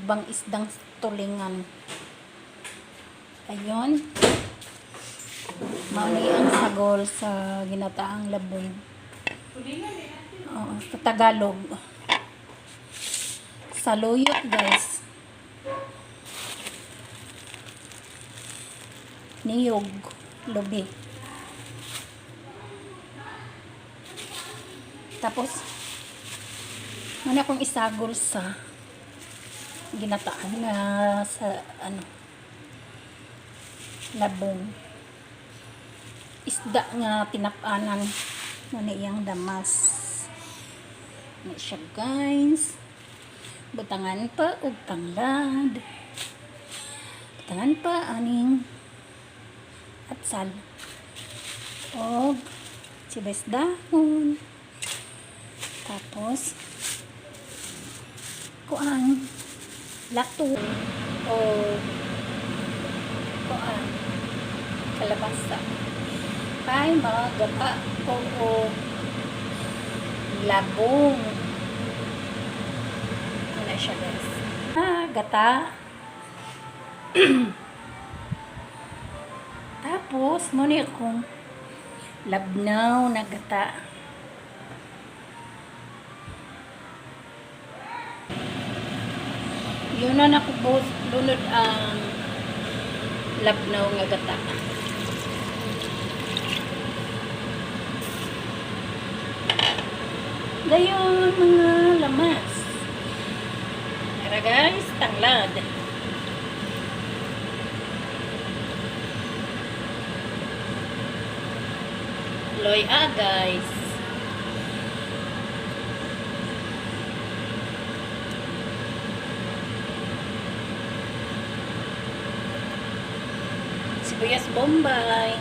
Sinukbang isdang tulingan. Ayun. Mao ni ang sagol sa ginataang labong. Oo, sa Tagalog. Saluyot, guys. Niyog. Lubi. Tapos, muna akong isagol sa ginataan na sa ano labong isda nga tinap-anan na iyang damas ni siya, guys. Butangan pa og tanglad, butangan pa aning atsal og sibuyas dahon, tapos kuan, lato o kuan, kalabasa, kay magata ko og labong. Ano siya, guys, gata. Tapos mao ni akong labnaw na gata. Yun na nako both lunod ang labnaw nga gata. Dayon, mga lamas. Tara, guys, tanglad. Loy ah, guys. Sibuyas Bombay.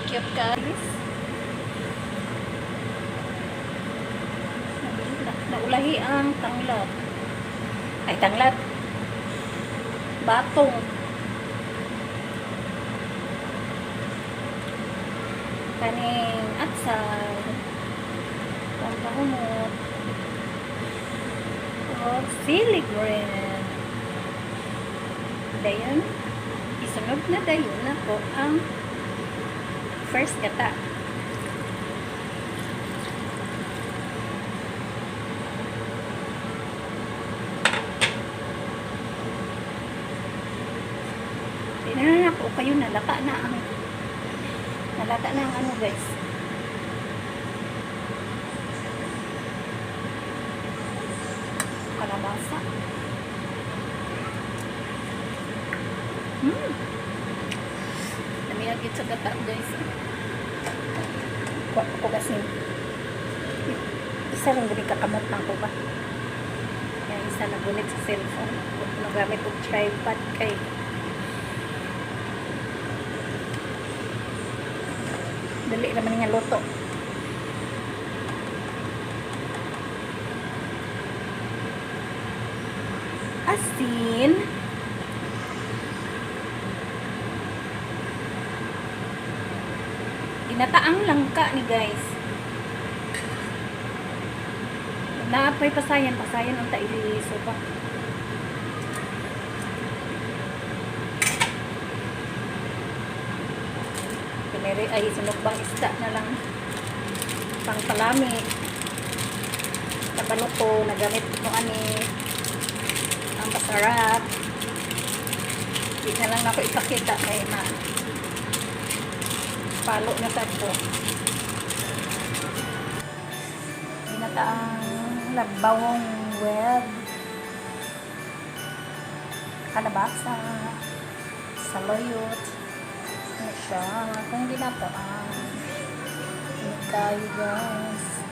Cute, guys. Naulahi ang tanglad. Ay, tanglad. Batong. Kaning atsal. Pampahumot. O, sili green. Dayon, isunod na dayon na po ang first gata. Di na ako kayo, nalata na ang ano, guys. Kalabasa. Lami gyud sa gata, guys. Kuha ko kasi isa lang gani kakamot na ako ba. Kaya isa na gunit sa cellphone. Kung nagamit og tripod kay dali naman nga luto. Asin. Ginataang langka ni, guys. Naapay pasayan, pasayan ang tailiso pa. Piniri ay sinukbang isda na lang pang palami. Kabalo ko, nagamit ko ani ang pasarap. Di na lang ako ipakita kay ma palo na sa ko. Ginataang labawong with kalabasa, saluyot. Ano siya? Kung ginataan. Ano kayo, guys?